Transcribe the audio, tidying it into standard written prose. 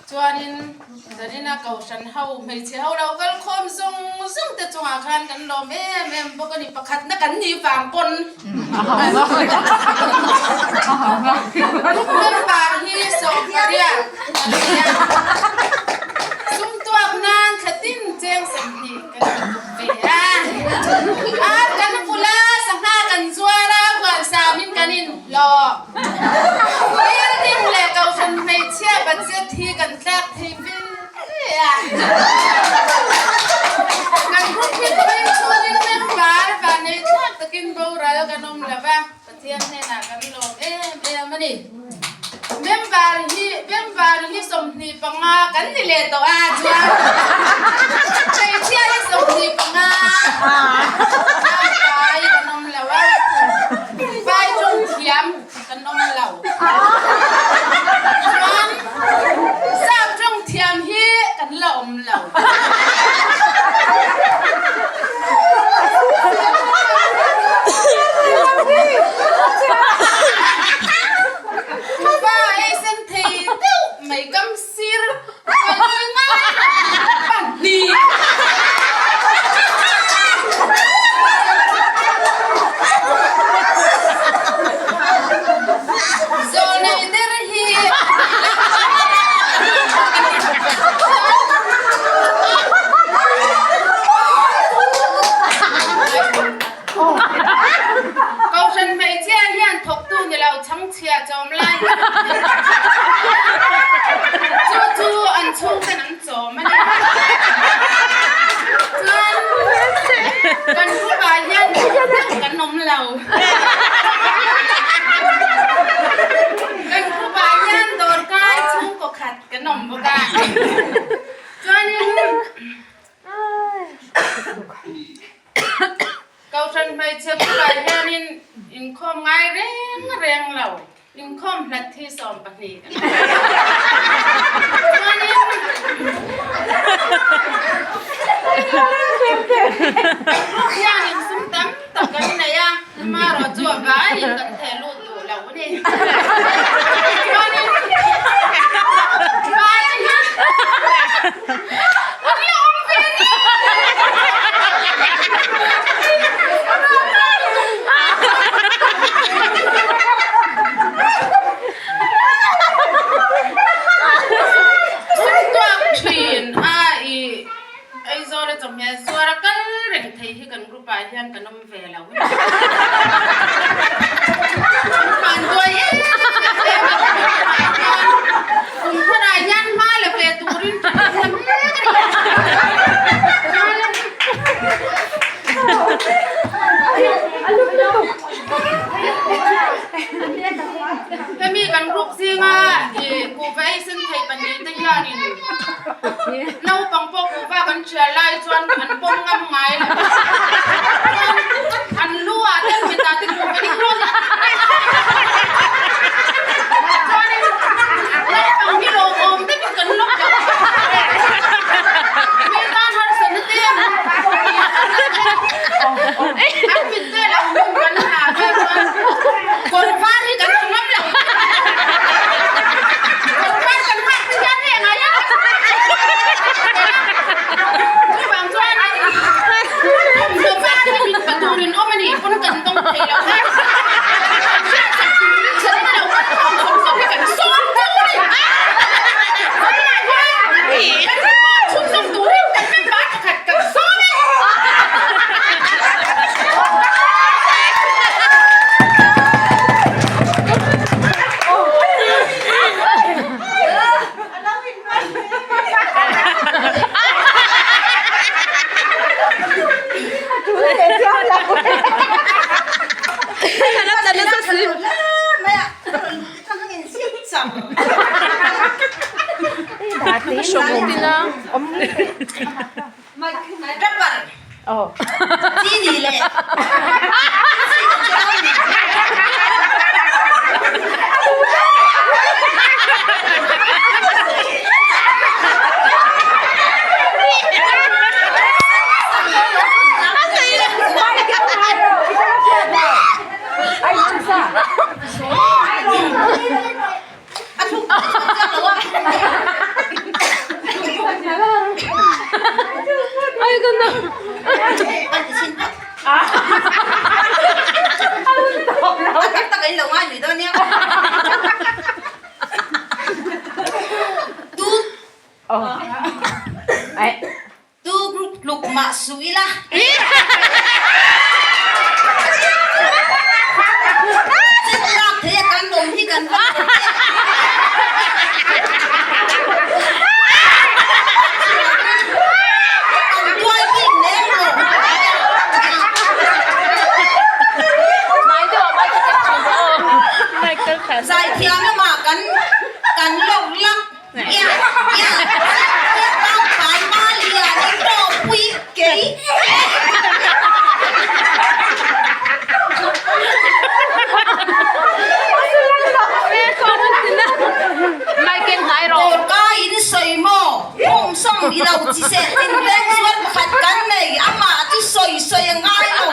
Chuanin Zarina Kohhran ho hmeichhe ho lo kal khawm zawng zawng te chungah khan kan lawm em em bawk a ni. Pakhatna kan nih vang pawn Member hi 18 an ni a, sum tuak nan thla tin cheng 20 kan intuk ve a. Ar kan vul a, sangha kan zuar a, huan samin kan inhlawh. Building leh Kohhran hmeichhia budget hi kan tlak thei ve ve a. Kan group hi kumin chhungin member vanei thlak takin boral kan awm lo va, Pathian hnenah kan lawm em em a ni. Member hi member hi 25 kan ni leh tawh a chuan hmeichhia hi 25 vai kan awm lo a. Vai ṭawng thiam kan awm lo. Chuan sap ṭawng thiam hi kan la awm lo. Kuhva ei sen thei deuh mai kam sir kalpui ngai pahnih. Zawlnei der hi Kohhran hmeichhia hian thawktu ni lo chhangchhia chawm lai chu chu an chhungten an chawm a ni. Chuan kan group ah hian deuh kan awm lo. Kan group ah hian dawrkai chhungkaw khat kan awm bawk a. Chuanin Kohhran hmeichhe bulah hianin inkhawm ngai reng reng lo, inkhawm hlat hi 12 a ni. Chuanin group hianin sum tam tak kan nei a, amaherawh chu a vaiin kan theh lut duh lo a ni. Chuanin pa te hian An la awm ve ni! Tuak thin a i Aizawl a chawhmeh zuar a kal reng thei hi kan group ah hian kan awm ve lo. Kan duai em em a kan group ah hian kum tharah hian hma la ve turin kan la mek a ni. Hemi kan group zinga i kuhva ei sen thei pahnih te hianin naupang pawh kuhva kan thial lai chuan an pawm ngam ngai lo chuan an lu ah te an mit ah te kuhva ding rawt a chuanin naupang hi lawmawm takin kan lawk lo mi tan harsatna te an mit te lo hmun kan ha ve chuan kawr var hi kan ha ngam lo kawr var kan hak te hian heng ah hian chuvang chuan thawmhnaw var hi min pa turin awm a nih pawn kan dawng thei lo a hriatsak turin kan lo kan thawmhnaw hi kan sawm chauh a ni tunah hian kan report chhunzawm turin kan member pakhat kan sawm e. nia. Tu Tu group tluk mah suh ila. Chet lak thei a kan awm hi kan va lawm em. Kan tuai bik lem lo. Zaithiam lamah kan kan lawk lak. Dawrkai in sawi maw? Home song i lo chi seh tin veng zual pakhat kan nei, amah chu sawi sawi a ngai lo.